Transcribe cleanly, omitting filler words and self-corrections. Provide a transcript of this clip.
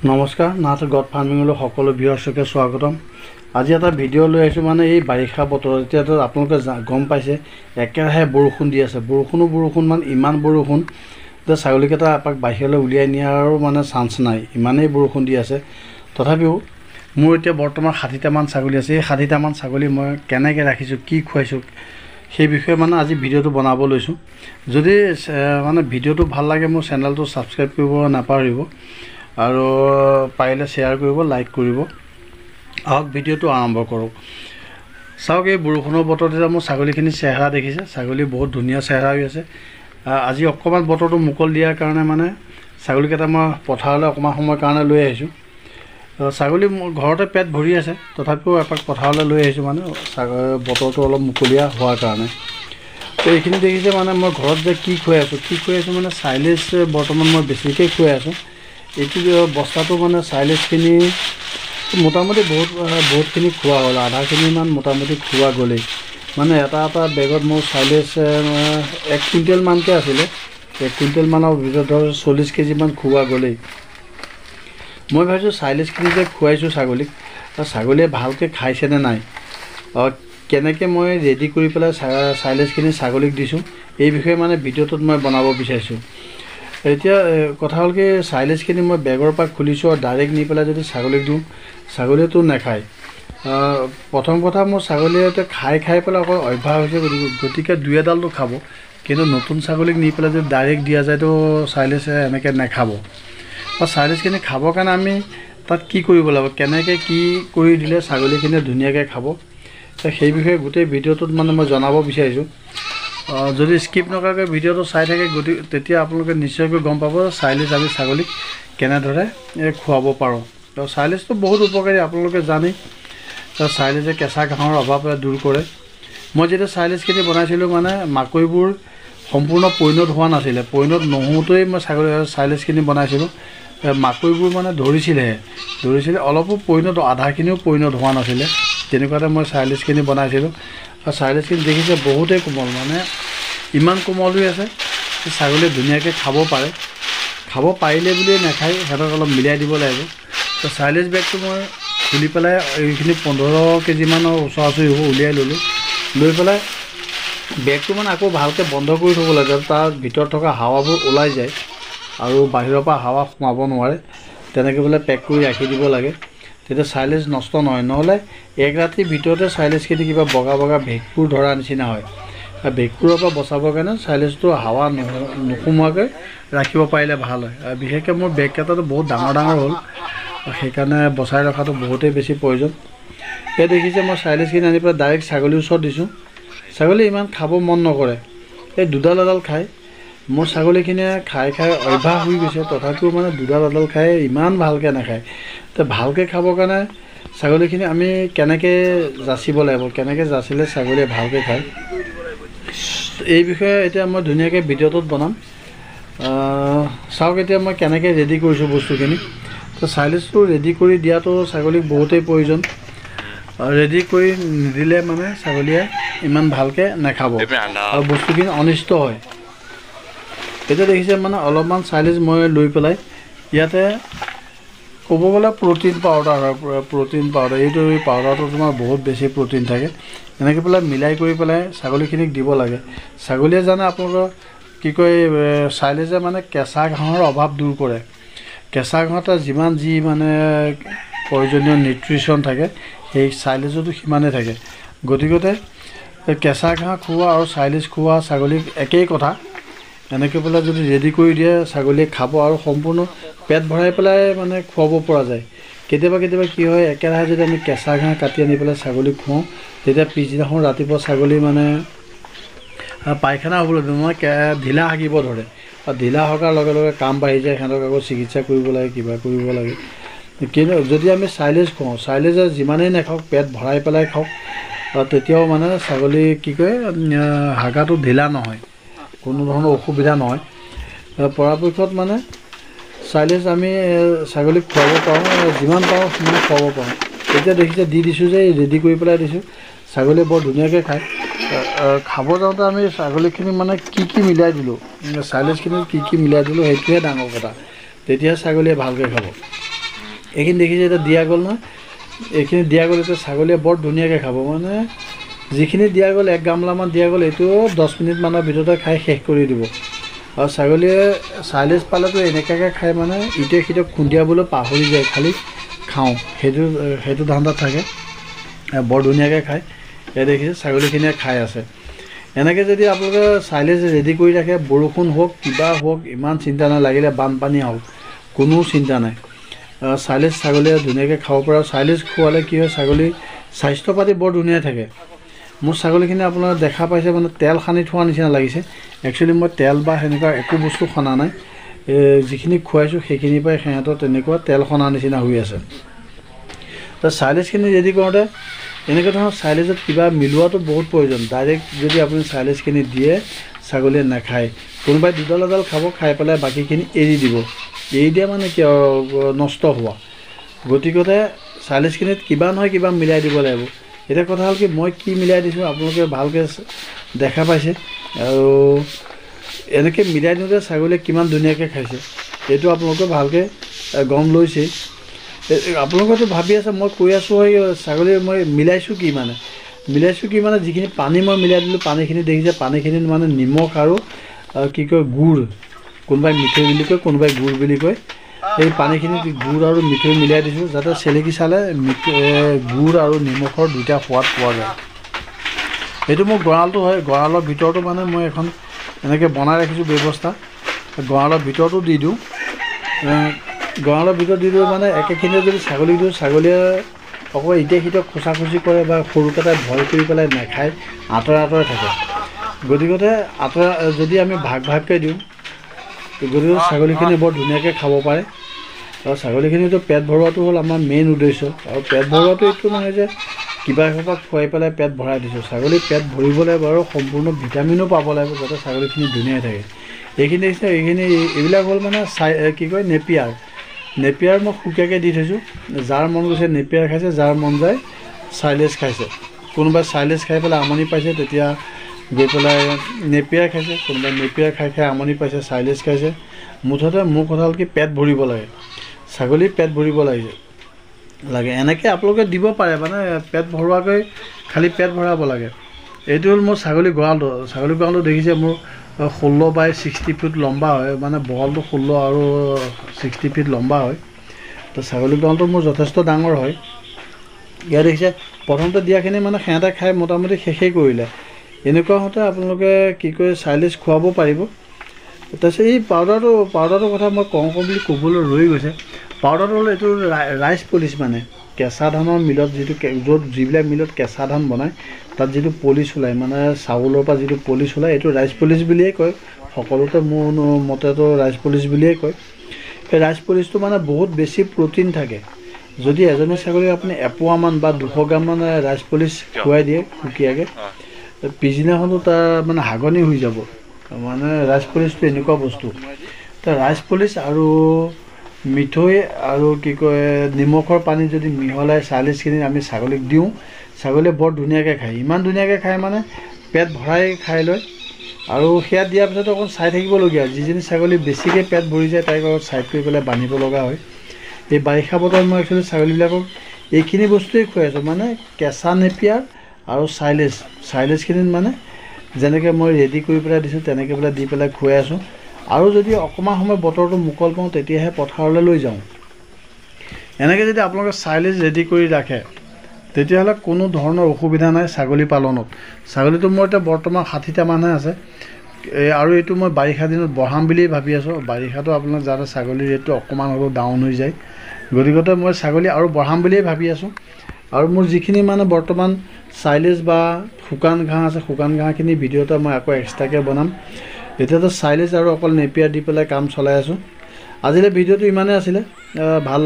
নমস্কাৰ, নাথ গড ফাৰ্মিঙলৈ সকলো ভিউৱাৰ্ছকে স্বাগতম। আজি এটা ভিডিঅ' লৈ আহিছোঁ। মানে এই বাৰিষা বতৰত এতিয়াতো আপোনালোকে গম পাইছে, একেৰাহে বৰষুণ দি আছে। বৰষুণো বৰষুণ, মানে ইমান বৰষুণ যে ছাগলীকেইটা এপাক বাহিৰলৈ উলিয়াই নিয়াৰো মানে চান্স নাই, ইমানেই বৰষুণ দি আছে। তথাপিও মোৰ এতিয়া বৰ্তমান 60টামান ছাগলী আছে। এই 60টামান ছাগলী মই কেনেকৈ ৰাখিছোঁ, কি খুৱাইছোঁ, সেই বিষয়ে মানে আজি ভিডিঅ'টো বনাব লৈছোঁ। যদি মানে ভিডিঅ'টো ভাল লাগে, মোৰ চেনেলটো ছাবস্ক্ৰাইব কৰিব নাপাহৰিব আৰু পাৰিলে শ্বেয়াৰ কৰিব, লাইক কৰিব। আহক, ভিডিঅ'টো আৰম্ভ কৰোঁ। চাওক, এই বৰষুণৰ বতৰত এতিয়া মোৰ ছাগলীখিনি চেহেৰা দেখিছে, ছাগলী বহুত ধুনীয়া চেহেৰা হৈ আছে। আজি অকণমান বতৰটো মুকল দিয়াৰ কাৰণে মানে ছাগলীকেইটা মই পথাৰলৈ অকণমান সময়ৰ কাৰণে লৈ আহিছোঁ। ছাগলী মোৰ ঘৰতে পেট ভৰি আছে, তথাপিও এপাক পথাৰলৈ লৈ আহিছোঁ, মানে বতৰটো অলপ মুকলীয়া হোৱাৰ কাৰণে। তো এইখিনি দেখিছে, মানে মই ঘৰত যে কি খুৱাই আছোঁ, কি খুৱাই আছোঁ, মানে চাইলেজ বৰ্তমান মই বেছিকৈ খুৱাই আছোঁ। এইটো বস্তাটো মানে চাইলেজখিনি মোটামুটি বহুতখিনি খোৱা হ'ল, আধাখিনিমান মোটামুটি খোৱা গ'লেই। মানে এটা এটা বেগত মোৰ চাইলেজ 1 কুইণ্টেলমানকৈ আছিলে, 1 কুইণ্টেলমানৰ ভিতৰত ধৰক 40 কেজিমান খোৱা গ'লেই। মই ভাবিছোঁ চাইলেজখিনি যে খুৱাইছোঁ ছাগলীক, ছাগলীয়ে ভালকৈ খাইছেনে নাই, কেনেকৈ মই ৰেডি কৰি পেলাই চাইলেজখিনি ছাগলীক দিছোঁ, এই বিষয়ে মানে ভিডিঅ'টোত মই বনাব বিচাৰিছোঁ। এতিয়া কথা হ'ল কি, চাইলেজখিনি মই বেগৰ পৰা খুলিছোঁ আৰু ডাইৰেক্ট নি পেলাই যদি ছাগলীক দিওঁ, ছাগলীয়েতো নাখায়। প্ৰথম কথা, মোৰ ছাগলীয়ে এতিয়া খাই খাই পেলাই অকল অভ্যাস হৈছে, গতিকে দুই এডালটো খাব। কিন্তু নতুন ছাগলীক নি পেলাই যদি ডাইৰেক্ট দিয়া যায়তো চাইলেজ এনেকৈ নাখাব। বা চাইলেজখিনি খাবৰ কাৰণে আমি তাত কি কৰিব লাগিব, কেনেকৈ কি কৰি দিলে ছাগলীখিনিয়ে ধুনীয়াকৈ খাব, সেই বিষয়ে গোটেই ভিডিঅ'টোত মানে মই জনাব বিচাৰিছোঁ। যদি স্কিপ নকৰাকৈ ভিডিঅ'টো চাই থাকে, গতিকে তেতিয়া আপোনালোকে নিশ্চয়কৈ গম পাব চাইলেজ আমি ছাগলীক কেনেদৰে খুৱাব পাৰোঁ। তো চাইলেজটো বহুত উপকাৰী, আপোনালোকে জানেই। তো চাইলেজে কেঁচা ঘাঁহৰ অভাৱ দূৰ কৰে। মই যেতিয়া চাইলেজখিনি বনাইছিলোঁ, মানে মাকৈবোৰ সম্পূৰ্ণ পৈণত হোৱা নাছিলে। পৈণত নহওঁতেই মই ছাগলী চাইলেজখিনি বনাইছিলোঁ। মাকৈবোৰ মানে ধৰিছিলেহে, ধৰিছিলে, অলপো পৈণত, আধাখিনিও পৈণত হোৱা নাছিলে। তেনেকুৱাতে মই চাইলেজখিনি বনাইছিলোঁ। আৰু চাইলেজখিনি দেখিছে বহুতেই কোমল, মানে ইমান কোমল হৈ আছে ছাগলীয়ে ধুনীয়াকৈ খাব পাৰে। খাব পাৰিলে বুলিয়ে নাখায়, সিহঁতক অলপ মিলাই দিব লাগিব। তো চাইলেজ বেগটো মই খুলি পেলাই এইখিনি 15 কেজিমানৰ ওচৰা ওচৰি হ'ব, উলিয়াই ল'লোঁ। লৈ পেলাই বেগটো মানে আকৌ ভালকৈ বন্ধ কৰি থ'ব লাগে, যাতে তাৰ ভিতৰত থকা হাৱাবোৰ ওলাই যায় আৰু বাহিৰৰ পৰা হাৱা সোমাব নোৱাৰে। তেনেকৈ পেলাই পেক কৰি ৰাখি দিব লাগে, তেতিয়া চাইলেজ নষ্ট নহয়। নহ'লে এক ৰাতিৰ ভিতৰতে চাইলেজখিনি কিবা বগা বগা ভেঁকুৰ ধৰা নিচিনা হয়। আৰু ভেঁকুৰৰ পৰা বচাবৰ কাৰণে চাইলেজটো হাৱা নোসোমোৱাকৈ ৰাখিব পাৰিলে ভাল হয়। আৰু বিশেষকৈ মোৰ বেগকেইটাতো বহুত ডাঙৰ ডাঙৰ হ'ল, সেইকাৰণে বচাই ৰখাটো বহুতেই বেছি প্ৰয়োজন। এই দেখিছে, মই চাইলেজখিনি আনি পেলাই ডাইৰেক্ট ছাগলীৰ ওচৰত দিছোঁ। ছাগলী ইমান খাব মন নকৰে, এই দুডাল এডাল খায়। মোৰ ছাগলীখিনিয়ে খাই খাই অভ্যাস হৈ গৈছে, তথাপিও মানে দুডাল এডাল খাই, ইমান ভালকৈ নাখায়। তো ভালকৈ খাবৰ কাৰণে ছাগলীখিনি আমি কেনেকৈ যাচিব লাগিব, কেনেকৈ যাচিলে ছাগলীয়ে ভালকৈ খায়, এই বিষয়ে এতিয়া মই ধুনীয়াকৈ ভিডিঅ'টোত বনাম। চাওক, এতিয়া মই কেনেকৈ ৰেডি কৰিছোঁ বস্তুখিনি। তো চাইলেজটো ৰেডি কৰি দিয়াটো ছাগলীক বহুতেই প্ৰয়োজন। ৰেডি কৰি নিদিলে মানে ছাগলীয়ে ইমান ভালকৈ নাখাব আৰু বস্তুখিনি অনিষ্ট হয়। এতিয়া দেখিছে, মানে অলপমান চাইলেজ মই লৈ পেলাই ইয়াতে ক'ব গ'লে প্ৰ'টিন পাউডাৰ হয়, প্ৰ'টিন পাউডাৰ। এইটো এই পাউডাৰটো তোমাৰ বহুত বেছি প্ৰ'টিন থাকে। এনেকৈ পেলাই মিলাই কৰি পেলাই ছাগলীখিনিক দিব লাগে। ছাগলীয়ে জানে, আপোনালোকৰ কি কয়, চাইলেজে মানে কেঁচা ঘাঁহৰ অভাৱ দূৰ কৰে। কেঁচা ঘাঁহত যিমান যি মানে প্ৰয়োজনীয় নিউট্ৰিশ্যন থাকে, সেই চাইলেজতো সিমানেই থাকে। গতিকতে কেঁচা ঘাঁহ খোৱা আৰু চাইলেজ খোৱা ছাগলীক একেই কথা। এনেকৈ পেলাই যদি ৰেডি কৰি দিয়ে, ছাগলীয়ে খাব আৰু সম্পূৰ্ণ পেট ভৰাই পেলাই মানে খুৱাব পৰা যায়। কেতিয়াবা কেতিয়াবা কি হয়, একেৰাহে যদি আমি কেঁচা ঘাঁহ কাটি আনি পেলাই ছাগলীক খুৱাওঁ, তেতিয়া পিছদিনাখন ৰাতিপুৱা ছাগলী মানে পায়খানা হ'বলৈ মানে ঢিলা হাগিব ধৰে। আৰু ঢিলা হগাৰ লগে লগে কাম বাঢ়ি যায়, সিহঁতক আকৌ চিকিৎসা কৰিব লাগে, কিবা কৰিব লাগে। কিন্তু যদি আমি চাইলেজ খুৱাওঁ, চাইলেজে যিমানেই নাখাওক, পেট ভৰাই পেলাই খাওক, তেতিয়াও মানে ছাগলী কি কয়, হাগাটো ঢিলা নহয়, কোনো ধৰণৰ অসুবিধা নহয়। পৰাপক্ষত মানে চাইলেজ আমি ছাগলীক খুৱাব পাৰোঁ, যিমান পাৰোঁ সিমান খুৱাব পাৰোঁ। এতিয়া দেখিছে, দি দিছোঁ যে, ৰেডি কৰি পেলাই দিছোঁ, ছাগলীয়ে বৰ ধুনীয়াকৈ খায়। খাব যাওঁতে আমি ছাগলীখিনি মানে কি কি মিলাই দিলোঁ, চাইলেজখিনি কি কি মিলাই দিলোঁ, সেইটোহে ডাঙৰ কথা। তেতিয়া ছাগলীয়ে ভালকৈ খাব। এইখিনি দেখিছে এতিয়া দিয়া গ'ল নহয়, এইখিনি দিয়া গ'ল। এতিয়া ছাগলীয়ে বৰ ধুনীয়াকৈ খাব, মানে যিখিনি দিয়া গ'ল এক গামলামান দিয়া গ'ল, এইটো 10 মিনিটমানৰ ভিতৰতে খাই শেষ কৰি দিব। আৰু ছাগলীয়ে চাইলেজ পালেতো এনেকুৱাকৈ খায়, মানে ইটোৱে সিটোক খুন্দিয়াবলৈ পাহৰি যায়, খালি খাওঁ সেইটো ধান্দাত থাকে, বৰ ধুনীয়াকৈ খায়। এয়া দেখিছে ছাগলীখিনিয়ে খাই আছে। এনেকৈ যদি আপোনালোকে চাইলেজ ৰেডি কৰি ৰাখে, বৰষুণ হওক কিবা হওক ইমান চিন্তা নাই, লাগিলে বানপানী হওক কোনো চিন্তা নাই। চাইলেজ ছাগলীয়ে ধুনীয়াকৈ খাব পাৰে। চাইলেজ খোৱালে কি হয়, ছাগলীৰ স্বাস্থ্য পাতি বৰ ধুনীয়া থাকে। মোৰ ছাগলীখিনি আপোনালোকে দেখা পাইছে, মানে তেল সানি থোৱা নিচিনা লাগিছে। একচুৱেলি মই তেল বা সেনেকুৱা একো বস্তু সনা নাই, যিখিনি খুৱাইছোঁ সেইখিনিৰ পৰাই সিহঁতৰ তেনেকুৱা তেল সনা নিচিনা হৈ আছে। তো চাইলেজখিনি ৰেডি কৰোঁতে এনেকুৱা ধৰণৰ চাইলেজত কিবা মিলোৱাটো বহুত প্ৰয়োজন। ডাইৰেক্ট যদি আপুনি চাইলেজখিনি দিয়ে ছাগলীয়ে নাখায়, কোনোবাই দুডাল এডাল খাব, খাই পেলাই বাকীখিনি এৰি দিব। এৰি দিয়া মানে কি নষ্ট হোৱা। গতিকতে চাইলেজখিনিত কিবা নহয় কিবা মিলাই দিব লাগিব। এতিয়া কথা হ'ল কি, মই কি মিলাই দিছোঁ আপোনালোকে ভালকৈ দেখা পাইছে। আৰু এনেকৈ মিলাই দিওঁতে ছাগলীয়ে কিমান ধুনীয়াকৈ খাইছে এইটো আপোনালোকে ভালকৈ গম লৈছেই। আপোনালোকেতো ভাবি আছে মই কৈ আছোঁ হয় ছাগলী মই মিলাইছোঁ কি, মানে মিলাইছোঁ কি মানে যিখিনি পানী মই মিলাই দিলোঁ, পানীখিনি দেখিছে, পানীখিনিত মানে নিমখ আৰু কি কয় গুড়, কোনোবাই মিঠৈ বুলি কয়, কোনোবাই গুড় বুলি কয়, সেই পানীখিনিত গুড় আৰু মিঠৈ মিলাই দিছোঁ, যাতে চেলেকি চালে গুড় আৰু নিমখৰ দুইটা সোৱাদ পোৱা যায়। এইটো মোৰ গঁৰালটো হয়, গঁৰালৰ ভিতৰতো মানে মই এখন এনেকৈ বনাই ৰাখিছোঁ ব্যৱস্থা, গঁৰালৰ ভিতৰতো দি দিওঁ। গঁৰালৰ ভিতৰত দি দিওঁ মানে একেখিনিয়ে যদি ছাগলীক দিওঁ, ছাগলীয়ে অকণমান ইটোৱে সিটোক খোচা খুচি কৰে বা সৰুকেইটাই ভয় কৰি পেলাই নাখায়, আঁতৰে আঁতৰে থাকে। গতিকতে আঁতৰে যদি আমি ভাগ ভাগকৈ দিওঁ, গতিকে ছাগলীখিনি বৰ ধুনীয়াকৈ খাব পাৰে। আৰু ছাগলীখিনিতো পেট ভৰোৱাটো হ'ল আমাৰ মেইন উদ্দেশ্য। আৰু পেট ভৰোৱাটো এইটো নহয় যে কিবা এসোপা খুৱাই পেলাই পেট ভৰাই দিছোঁ, ছাগলী পেট ভৰিব লাগিব আৰু সম্পূৰ্ণ ভিটামিনো পাব লাগিব, যাতে ছাগলীখিনি ধুনীয়া থাকে। এইখিনি দেখিছে, এইখিনি এইবিলাক হ'ল মানে চাই কি কয় নেপিয়াৰ। নেপিয়াৰ মই সুকীয়াকৈ দি থৈছোঁ, যাৰ মন গৈছে নেপিয়াৰ খাইছে, যাৰ মন যায় চাইলেজ খাইছে। কোনোবাই চাইলেজ খাই পেলাই আমনি পাইছে তেতিয়া গৈ পেলাই নেপিয়াৰ খাইছে, কোনোবাই নেপিয়াৰ খাই খাই আমনি পাইছে চাইলেজ খাইছে। মুঠতে মোৰ কথা হ'ল কি, পেট ভৰিব লাগে, ছাগলীৰ পেট ভৰিব লাগে। এনেকৈ আপোনালোকে দিব পাৰে, মানে পেট ভৰোৱাকৈ খালি পেট ভৰাব লাগে। এইটো হ'ল মোৰ ছাগলী গঁৰালটো। ছাগলী গঁৰালটো দেখিছে মোৰ 16 বাই 60 ফুট লম্বা হয়, মানে বহলটো 16 আৰু 60 ফিট লম্বা হয়। তো ছাগলী গঁৰালটো মোৰ যথেষ্ট ডাঙৰ হয়। ইয়াত দেখিছে প্ৰথমতে দিয়াখিনি মানে সিহঁতে খাই মোটামুটি শেষেই কৰিলে। এনেকুৱা হওঁতে আপোনালোকে কি কয় চাইলেজ খুৱাব পাৰিব। তাৰপিছত এই পাউডাৰটোৰ কথা মই কওঁ কওঁ বুলি ক'বলৈ ৰৈ গৈছে। পাউডাৰটো হ'ল এইটো ৰাইচ পলিচ, মানে কেঁচা ধানৰ মিলত যিটো য'ত যিবিলাক মিলত কেঁচা ধান বনায় তাত যিটো পলিচ ওলায়, মানে চাউলৰ পৰা যিটো পলিচ ওলায়, এইটো ৰাইচ পলিচ বুলিয়ে কয়। সকলোতে মোৰ মতেতো ৰাইচ পলিচ বুলিয়ে কয়। এই ৰাইচ পলিচটো মানে বহুত বেছি প্ৰ'টিন থাকে। যদি এজনী ছাগলীক আপুনি এপোৱামান বা 200 গ্ৰামমান ৰাইচ পলিচ খুৱাই দিয়ে সুকীয়াকৈ, পিছদিনাখনো তাৰ মানে হাগনি হৈ যাব। মানে ৰাইচ পলিচটো এনেকুৱা বস্তু। তো ৰাইচ পলিচ আৰু মিঠৈ আৰু কি কয় নিমখৰ পানী যদি মিহলাই চাইলেজখিনি আমি ছাগলীক দিওঁ, ছাগলীয়ে বৰ ধুনীয়াকৈ খায়। ইমান ধুনীয়াকৈ খায় মানে পেট ভৰাই খাই লয়। আৰু সেয়া দিয়াৰ পিছত অকণ চাই থাকিবলগীয়া, যিজনী ছাগলী বেছিকৈ পেট ভৰি যায় তাইক অলপ ছাইড কৰি পেলাই বান্ধিব লগা হয়। এই বাৰিষা বতৰত মই একচুৱেলি ছাগলীবিলাকক এইখিনি বস্তুৱেই খুৱাই আছোঁ, মানে কেঁচা নেপিয়াৰ আৰু চাইলেজ। চাইলেজখিনিত মানে যেনেকৈ মই ৰেডি কৰি পেলাই দিছোঁ তেনেকৈ পেলাই দি পেলাই খুৱাই আছোঁ। আৰু যদি অকণমান সময় বতৰটো মুকল পাওঁ তেতিয়াহে পথাৰলৈ লৈ যাওঁ। এনেকৈ যদি আপোনালোকে চাইলেজ ৰেডি কৰি ৰাখে তেতিয়াহ'লে কোনো ধৰণৰ অসুবিধা নাই ছাগলী পালনত। ছাগলীটো মোৰ এতিয়া বৰ্তমান 60টামানহে আছে। আৰু এইটো মই বাৰিষা দিনত বঢ়াম বুলিয়েই ভাবি আছোঁ। বাৰিষাটো আপোনাৰ যাতে ছাগলীৰ ৰেটটো অকণমান হ'লেও ডাউন হৈ যায়, গতিকতে মই ছাগলী আৰু বঢ়াম বুলিয়েই ভাবি আছোঁ। আৰু মোৰ যিখিনি মানে বৰ্তমান চাইলেজ বা শুকান ঘাঁহ আছে, শুকান ঘাঁহখিনি ভিডিঅ' এটা মই আকৌ এক্সট্ৰাকৈ বনাম। এতিয়াতো চাইলেজ আৰু অকল নেপিয়াৰ দি পেলাই কাম চলাই আছোঁ। আজিলৈ ভিডিঅ'টো ইমানেই আছিলে, ভাল।